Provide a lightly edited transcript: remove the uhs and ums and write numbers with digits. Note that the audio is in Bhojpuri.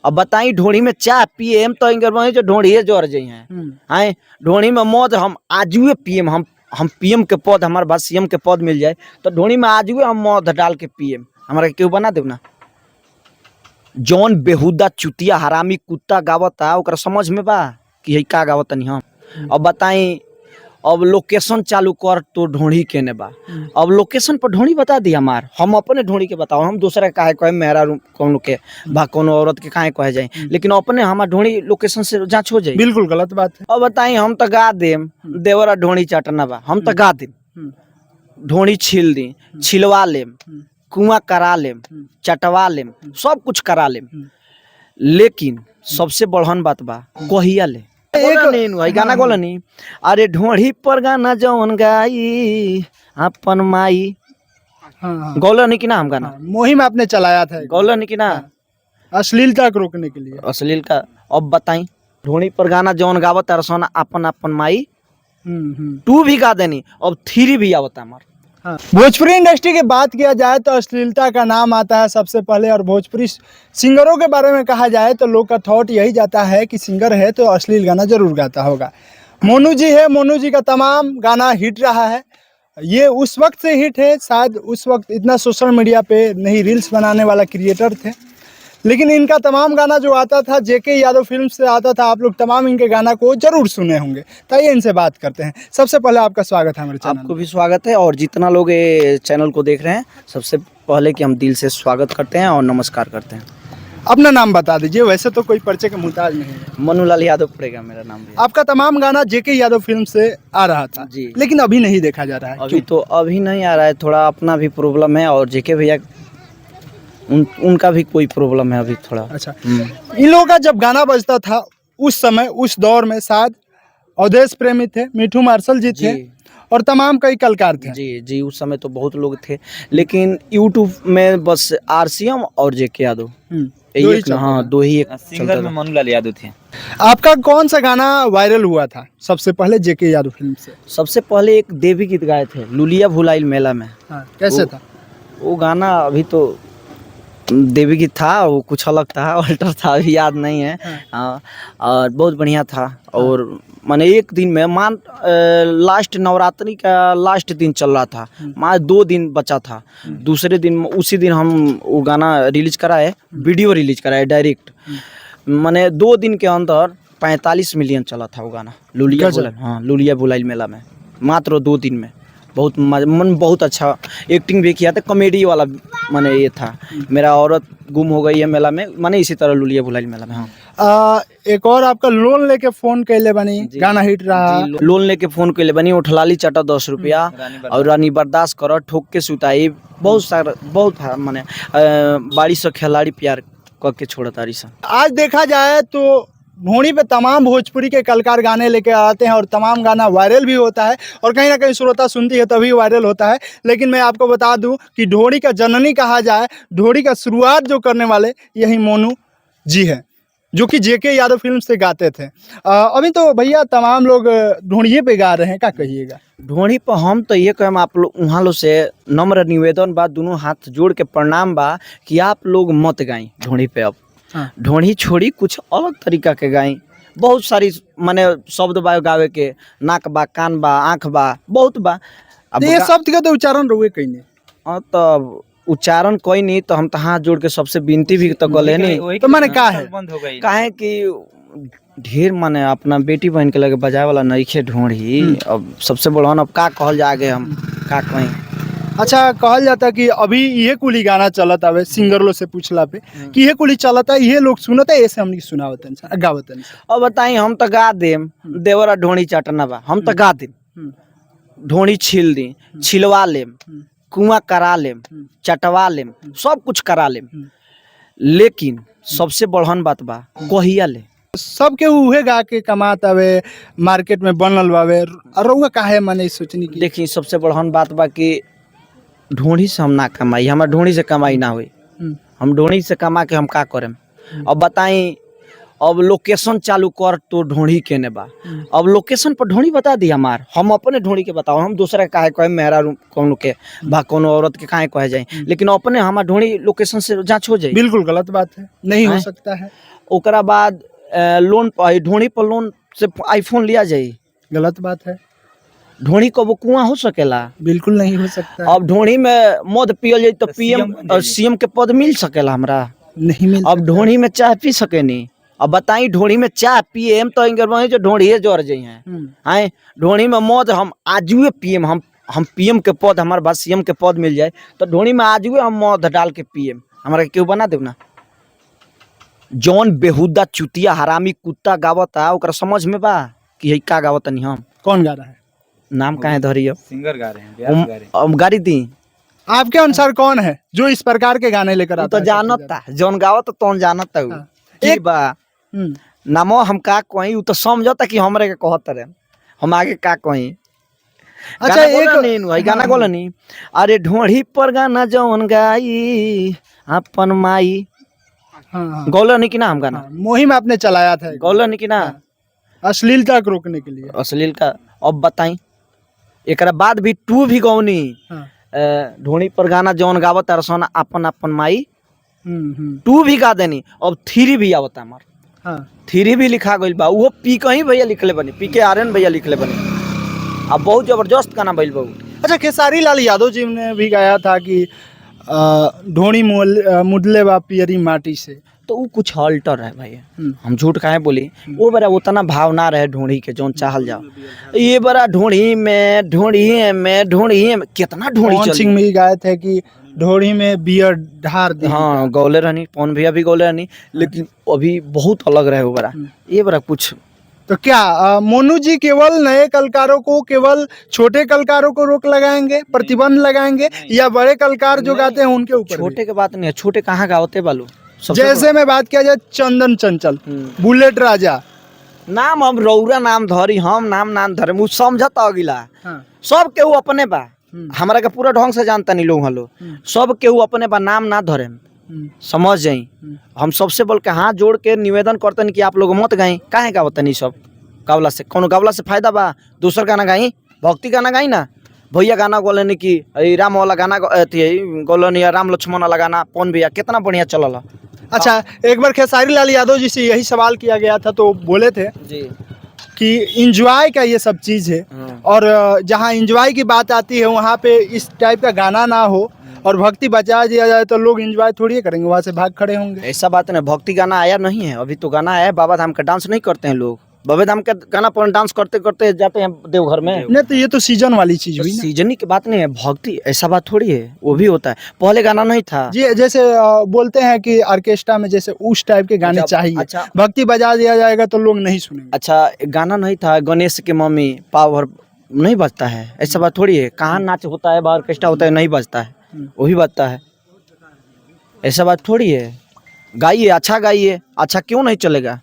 अब बताई ढोड़ी में चाय पिएम तो इंगर वही जो ढोड़िए जर जाइ हैं। आए ढोड़ी में मौज हम आजुए पिएम, हम पीएम के पद, हमारे पास सीएम के पद मिल जाए तो ढोड़ी में आजुए हम मौध डाल के पिएम। हमारा केहू बना देब ना। जौन बेहुदा चुतिया हरामी कुत्ता गावता ओकरा समझ में बा कि है का गावतनी हम। अब बताई, अब लोकेशन चालू कर तो ढोढ़ी केने बा। अब लोकेशन पर ढोढ़ी बता दी हमार, हम अपने ढोढ़ी के बताओ, हम दूसरा के काहे कहे मेहरा रूम कौन के बा, कोनो औरत के काहे कहे जाए, लेकिन अपने हमार ढोढ़ी लोकेशन से जांच हो जाए। बिल्कुल गलत बात है। अब बताई, हम तो गा देम देवरा ढोढ़ी चटना बा, हम तो गा देम, ढोढ़ी छील दी, छिलवा लेम, कुआं करा लेम, चटवा लेम, सब कुछ करा लेम, लेकिन सबसे बढ़न बात बा कहिया ले एक नहीं भाई गाना गोला नहीं। अरे ढोढ़ी पर गाना जौन गाई अपन माई। हाँ हाँ गौला नहीं कि ना हम गाना? हाँ, मुहिम आपने चलाया था एक। गौला नहीं कि ना? अश्लीलता को रोकने के लिए। अश्लील का। अब बताई, ढोढ़ी पर गाना जौन गावत तार अपन अपन माई, 2 भी गा देनी, अब 3 भी आवता हमार। हाँ। भोजपुरी इंडस्ट्री की बात किया जाए तो अश्लीलता का नाम आता है सबसे पहले, और भोजपुरी सिंगरों के बारे में कहा जाए तो लोग का थॉट यही जाता है कि सिंगर है तो अश्लील गाना जरूर गाता होगा। मोनू जी है, मोनू जी का तमाम गाना हिट रहा है। ये उस वक्त से हिट है, शायद उस वक्त इतना सोशल मीडिया पे नहीं रील्स बनाने वाला क्रिएटर थे, लेकिन इनका तमाम गाना जो आता था जेके यादव फिल्म से आता था। आप लोग तमाम इनके गाना को जरूर सुने होंगे। तो आइए इनसे बात करते हैं। सबसे पहले आपका स्वागत है हमारे चैनल। आपको भी स्वागत है, और जितना लोग ये चैनल को देख रहे हैं सबसे पहले कि हम दिल से स्वागत करते हैं और नमस्कार करते हैं। अपना नाम बता दीजिए, वैसे तो कोई परिचय के मुहताज नहीं है। मनुलाल यादव पड़ेगा मेरा नाम भी। आपका तमाम गाना जेके यादव फिल्म से आ रहा था जी। लेकिन अभी नहीं देखा जा रहा है। अभी तो अभी नहीं आ रहा है, थोड़ा अपना भी प्रॉब्लम है और जेके भैया उनका भी कोई प्रॉब्लम है अभी थोड़ा। अच्छा, इन लोगों का जब गाना बजता था उस समय, उस दौर में शायद अवधेश प्रेमी थे, मिठू मार्शल जी थे और तमाम कई कलाकार थे। जी जी, उस समय तो बहुत लोग थे, लेकिन यूट्यूब में बस आरसीएम और जेके यादव दो ही एक चलता हाँ था। दो ही एक सिंगर चलता में था। मनुलाल यादव थे। आपका कौन सा गाना वायरल हुआ था सबसे पहले जेके यादव फिल्म से? सबसे पहले एक देवी गीत गाए थे लुलिया भुलाइल मेला में। हाँ, कैसे था वो गाना? अभी तो देवी गीत था, वो कुछ अलग था, अल्टर था, अभी याद नहीं है। हाँ, और बहुत बढ़िया था। और माने एक दिन में मान लास्ट नवरात्रि का लास्ट दिन चल रहा था, मान 2 दिन बचा था, दूसरे दिन उसी दिन हम वो गाना रिलीज कराए, वीडियो रिलीज कराए डायरेक्ट। माने 2 दिन के अंदर 45 मिलियन चला था वो गाना लुलिया गजब। बुलाइल। हाँ, लुलिया बुलाइल मेला में मात्र 2 दिन में। बहुत मन बहुत अच्छा एक्टिंग भी किया था, कॉमेडी वाला माने ये था। मेरा औरत गुम हो गई है मेला में, माने इसी तरह लुलिया भुलाइल मेला में। हाँ। एक और आपका लोन लेके फोन कैले बनी गाना हिट रहा। जी, लोन लेके फोन कैले बनी, उठलाली चटा 10 रुपया और रानी बर्दाश्त कर ठोक के सुताई, बहुत सारा बहुत माने बाड़ी से खिलाड़ी प्यार करके छोड़ा तारी सा। आज देखा जाए तो ढोणी पे तमाम भोजपुरी के कलाकार गाने लेके आते हैं और तमाम गाना वायरल भी होता है और कहीं ना कहीं श्रोता सुनती है तभी वायरल होता है। लेकिन मैं आपको बता दूं कि ढोणी का जननी कहा जाए, ढोणी का शुरुआत जो करने वाले यही मोनू जी हैं, जो कि जेके यादव फिल्म से गाते थे। अभी तो भैया तमाम लोग ढोणिए पे गा रहे हैं, क्या कहिएगा? ढोणी पर हम तो ये कहम आप लोग वहाँ लोग से नम्र निवेदन बा, दोनों हाथ जोड़ के प्रणाम बा कि आप लोग मत गाई ढोणी पे अब। हाँ। ढोणी छोड़ी कुछ अलग तरीका के गाई। बहुत सारी माने शब्द बा गावे के, नाक बा, कान बा, आँख बा, बहुत बा। अब तो ये शब्द का तो उच्चारण रुए कहीं नहीं। हाँ, तो उच्चारण कोई नहीं, तो हम तो हाथ जोड़ के सबसे विनती भी तो कले नहीं। तो माने का है? बंद हो गई। काहे कि ढेर माने अपना बेटी बहन के लगे बजाए वाला नइखे ढोंढी। अब सबसे बड़हन अब का कहल जागे, हम का कहीं। अच्छा, कहल जाता कि अभी ये कुली गाना चलत आवे, सिंगर लोग से पूछला पे कि ये कुली चलता है, ये लोग सुनत है, ऐसे हमनी सुनावतन गावतन। अब बताई, हम तो गा देम देवरा ढोणी चटना बा, हम तो गा देम, ढोणी छील दी, छिलवा लेम, कुआं करा लेम, चटवा लेम, सब कुछ करा लेम, लेकिन सबसे बढ़न बात बा कहिया ले। सबके उहे गा के कमात आवे, मार्केट में बनल बावे, रउआ काहे माने सोचनी की? देखी सबसे बढ़न बात बा कि ढोणी से हम ना कमाई, हमार ढोणी से कमाई ना होई। हम ढोणी से कमा के हम का करेम? अब बताई, अब लोकेशन चालू कर तो ढोढ़ी केने बा। अब लोकेशन पर ढोढ़ी बता दी हमार, हम अपने ढोढ़ी के बताओ, हम दूसरा के काहे कहे मेहरा कौनो के बा कोनो औरत के काहे कहे जाए, लेकिन अपने हमार ढोढ़ी लोकेशन से जांच हो जाए। बिल्कुल गलत बात है, नहीं हो हैं? सकता है। ओकरा बाद लोन ढोढ़ी पर लोन से आईफोन लिया जाए, गलत बात है, ढोढ़ी को वो कुआं हो सकेला? बिल्कुल नहीं हो सकता है। अब ढोढ़ी में मद पियल जाए तो तो पीएम सीएम बन जाइए। सीएम के पद मिल सकेला हमरा? नहीं मिल अब ढोढ़ी में चाय पी सकेनी? अब बताई ढोढ़ी में चाय पिए हम तो इंगर जो ढोढ़िए जर जाइ हैं। आए ढोढ़ी में मद हम आजुए पियम, हम पीएम के पद हमार बाद सीएम के पद मिल जाए तो ढोढ़ी में आजुए हम मद डाल के पियम, हमरा के केहू बना देब ना? जौन बेहुदा चुतिया हरामी कुत्ता गावता ओकरा समझ में बा कि है का गावतनी हम? कौन गा रहा है? नाम काहे धरी अब? सिंगर गा रहे हैं, ब्यास गा रहे हैं। हम गाड़ी दी। आपके अनुसार कौन है जो इस प्रकार के गाने लेकर उ आता तो है सबसे ज्यादा? जानता, जौन गावत तौन जानता उ। हाँ। की बा नामो हम का कही, उ तो समझता कि हमरे के कहत रहे, हम आगे का कही। अच्छा, गाना एक गोलनी नु, हई गाना गोलनी, अरे ढोढ़ी पर गाना जौन गाई अपन माई। हाँ, हाँ। गौलनी कि ना हम गाना? हाँ, मुहिम आपने चलाया था एक बार। गौलनी कि ना? अश्लीलता को रोकने के लिए। अश्लील का अब बताई, एकरा बाद भी टू भी गौनी। हाँ। ढोणी पर गाना जौन गावत रसन अपन अपन माई, हम्म हम्म टू भी गा देनी, अब थ्री भी आवता हमार। हाँ। थ्री भी लिखा गइल बा, उहो पी कहीं भैया लिखले बनी, पी के आर्यन भैया लिखले बनी, अब बहुत जबरदस्त गाना भइल बा उ। अच्छा, खेसारी लाल यादव जी ने भी गाया था कि ढोणी मुदले बा पियरी माटी से। तो उ कुछ अल्टर है भैया, हम्म। हम झूठ काहे बोली, वो बड़ा उतना भाव ना रहे ढोढ़ी के जौन चाहल जाओ। ये बड़ा ढोढ़ी में ढोढ़ी में ढोढ़ी में कितना ढोढ़ी पवन चली। सिंह भी गाए थे कि ढोड़ी में बियर ढार दी। हाँ, गौले रहनी, पवन भैया भी गौले रहनी, लेकिन अभी बहुत अलग रहे वो बड़ा, ये बड़ा कुछ। तो क्या मोनू जी केवल नए कलाकारों को, केवल छोटे कलाकारों को रोक लगाएंगे, प्रतिबंध लगाएंगे, या बड़े कलाकार जो गाते हैं उनके ऊपर भी? छोटे के बात नहीं है, छोटे कहाँ गावते बालू सबसे जैसे मैं बात किया जाए चंदन चंचल, बुलेट राजा, नाम हम रौरा नाम धरी, हम नाम नाम धरे, उ समझत अगिला। हाँ। सब केहू अपने बा, हमरा के पूरा ढंग से जानता नहीं लोग हलो, सब केहू अपने बा, नाम ना धरे, समझ जाई। हम सबसे बोल के हाथ जोड़ के निवेदन करतनी कि आप लोग मत गाई, काहे गावतनी सब गावला से? कोनो गावला से फायदा बा? दूसर गाना गाई, भक्ति गाना गाई ना भैया, गाना गोलनी कि ई राम वाला गाना अथी गोलनी, राम लक्ष्मण वाला गाना पवन भैया कितना बढ़िया चलल। अच्छा, एक बार खेसारी लाल यादव जी से यही सवाल किया गया था तो बोले थे जी कि इंजॉय का ये सब चीज़ है, और जहाँ इंजॉय की बात आती है वहाँ पे इस टाइप का गाना ना हो और भक्ति बचा दिया जाए तो लोग इंजॉय थोड़ी ही करेंगे, वहाँ से भाग खड़े होंगे। ऐसा बात नहीं, भक्ति गाना आया नहीं है अभी, तो गाना आया है बाबा धाम का, डांस नहीं करते हैं लोग बाबा धाम का गाना पर डांस करते करते जाते हैं देवघर में। नहीं तो ये तो सीजन वाली चीज़ हुई ना। सीजन की बात नहीं है, भक्ति ऐसा बात थोड़ी है, वो भी होता है, पहले गाना नहीं था जी, जैसे बोलते हैं कि ऑर्केस्ट्रा में जैसे उस टाइप के गाने चाहिए, अच्छा। भक्ति बजा दिया जाएगा तो लोग नहीं सुनेंगे। अच्छा, गाना नहीं था, गणेश के मम्मी पाव भर नहीं बजता है, ऐसा बात थोड़ी है, कहाँ नाच होता है, ऑर्केस्ट्रा होता है नहीं बजता है, वो भी बजता है, ऐसा बात थोड़ी है। गाइए, अच्छा गाइए, अच्छा क्यों नहीं चलेगा?